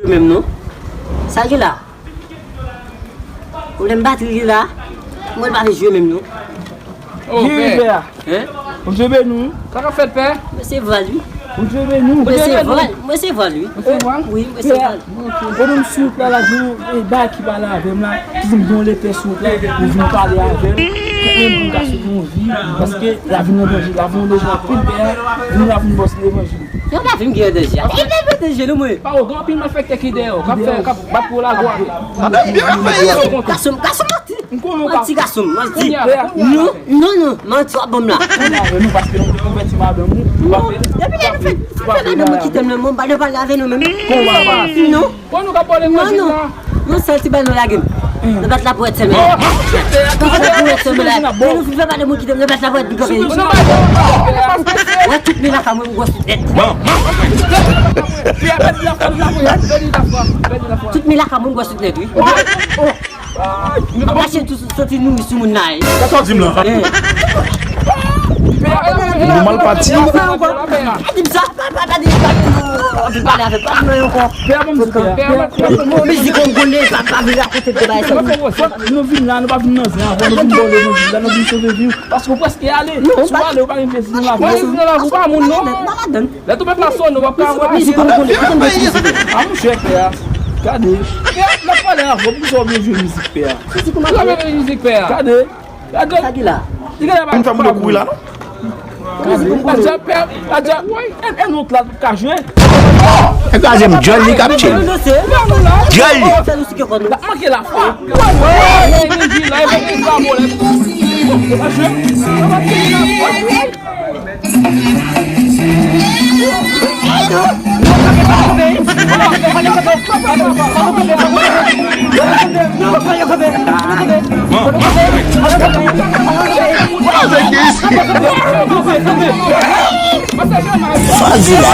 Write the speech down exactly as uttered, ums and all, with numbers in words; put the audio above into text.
Menm non. Sa ki la? Pwoblèm batri ki la. Mwen pa vle jwe menm non. Oh, Jiri pè. Pè a. Hein? Bondye beni w. Sa k ap fèt, pè? Mwen se vòl wi. Bondye beni w. Mwen se vòl. Mwen se vòl wi. Mwen se vòl? Wi, mwen se vòl. Ou menm sou wout la, la di w, e, bagay ki pale avè m la, ki di m gen yon lepè sou wout la, ou vin pale avè m. Kòk menm pou m ka soti yon vi, paske lavi m nan danje, lavi m nan danje anpil, pè a, vin lavi m bòs levanjil. Yo pa vin gen danje. E pa danje non mwen. Pa ou gen anpil malfektè ki dèyè w, k ap fè, k ap bat pou w lagwa. Gason, gason manti. M konnen w pa. Manti gason, manti. Non, non, non, manti w ap ban m la. Kounye a, nou paske nou te konvèti madanm ou. Non, depi lè nou fè, fè madanm mwen kite m nan, mwen pa nan pale avè nou menm. Kòman pa? Non. Bon, nou ka pale manje la. Non, sèl ti bal nou lage m. Nou bat la pou wè sèmen. Nou bat la pou wè sèmen la. Lè nou fin fè madanm mwen kite m, nou bat la pou wè big up. Wè tout men lakay mwen, m gwòs tout nèt. Tout men lakay mwen, m gwòs tout nèt, wi. M ap mache tou soti nouri sou moun la, wi. Sa w di m la? Eh. Nou mal pati. Pa di m sa, pa, pa, pa di, pa di, anpil pale avè m, pa di mwen ankò. Pè a, ban m di pè a. Bon, mizik kongole, pa, pa vin rakonte de bagay sa. Nou vin la, nou pa vin nan zen avè w, nou vin bò levanjil la, nou vin sove vi w. Paske w prèske ale. Si w ale, ou pa gen plezi nan lavi w. Ou pa moun non. Lè twonpèt la sone, w ap ka wè. Mizik kongole, ou konn bèt mizik. A monchè, pè a. Gade. Pè a, n ap pale avè w, poukisa w byen jwe mizik, pè a? Poukisa w byen jwe mizik, pè a? Gade. Gade. Sa ki la? Li genlè pa. Moun fè moun yo kouri la, non? Adja, pè, adja. E, e nou la ka jwe. E kraze m, djòl li k ap tchil. Djòl li. L ap manke lafwa. Wè, wè, wè, Fazila.